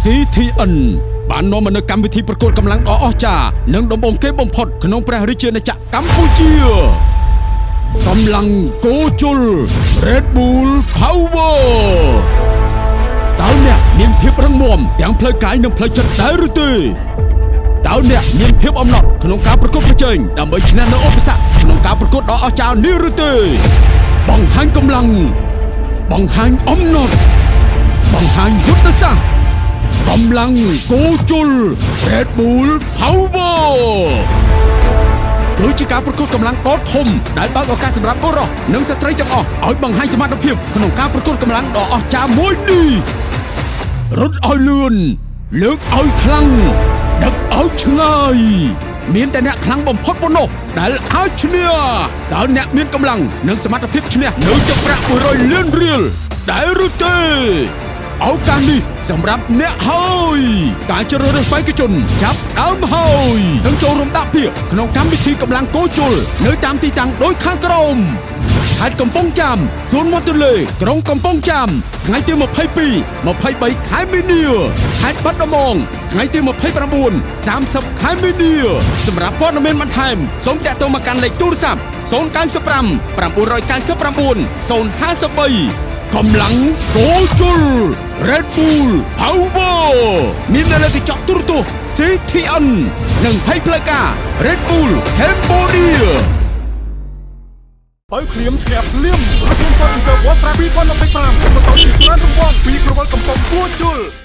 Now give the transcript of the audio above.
CTN បាននាំមកនូវកម្មវិធីប្រកួតកម្លាំងដ៏អស្ចារ្យនិងដំបូងគេបំផុតក្នុងព្រះរាជាណាចក្រកម្ពុជាកម្លាំងគោជុល Red Bull Power តើអ្នកមានភាពរឹងមាំទាំងផ្លូវកាយនិងផ្លូវចិត្តដែរឬទេតើអ្នកមានភាពអំណត់ក្នុងការប្រកួតប្រជែងដើម្បីឈ្នះនៅឧបសគ្គក្នុងការប្រកួតដ៏អស្ចារ្យនេះឬទេបង្ហាញកម្លាំងបង្ហាញអំណត់បង្ហាញយុទ្ធសាស្ត្រកម្លាំងគោជុល Red Bull Power គឺជាការប្រកួតកម្លាំងដ៏ធំដែលបើកឱកាសសម្រាប់បុរសនិងស្ត្រីទាំងអស់ឲ្យបង្ហាញសមត្ថភាពក្នុងការប្រកួតកម្លាំងដ៏អស្ចារ្យមួយនេះរត់ឲ្យលឿនលើកឲ្យខ្លាំងដឹកឲ្យឆ្ងាយមានតែអ្នកខ្លាំងបំផុតប៉ុណ្ណោះដែលអាចឈ្នះតើអ្នកមានកម្លាំងនិងសមត្ថភាពឈ្នះនៅទឹកប្រាក់100លានរៀលដែរឬទេឱកាសនេះសម្រាប់អ្នកហើយការជ្រើសរើសបេក្ខជនចាប់ផ្ដើមហើយនឹងចូលរួមដាក់ពាក្យក្នុងកម្មវិធីកម្លាំងគោជុលនៅតាមទីតាំងដូចខាងក្រោមខេត្តកំពង់ចាមសួនមាត់ទន្លេក្រុងកំពង់ចាមថ្ងៃទី22 23ខែមីនាខេត្តបាត់ដំបងថ្ងៃទី29 30ខែមីនាសម្រាប់ព័ត៌មានបន្ថែមសូមតាក់ទងមកកាន់លេខទូរស័ព្ទ095 999 053កម្លាំងគោជុល Red Bull Power មាននៅលើកញ្ចក់ទូរទស្សន៍ CTN និងផៃផ្លូវការ Red Bull Cambodia បើភ្លាមឈ្នះភ្លាមរថយន្ត Ford Reserve ត្រា2025បន្តជាច្រើនរង្វាន់ពីក្រវិលកំប៉ុងពួរជុល។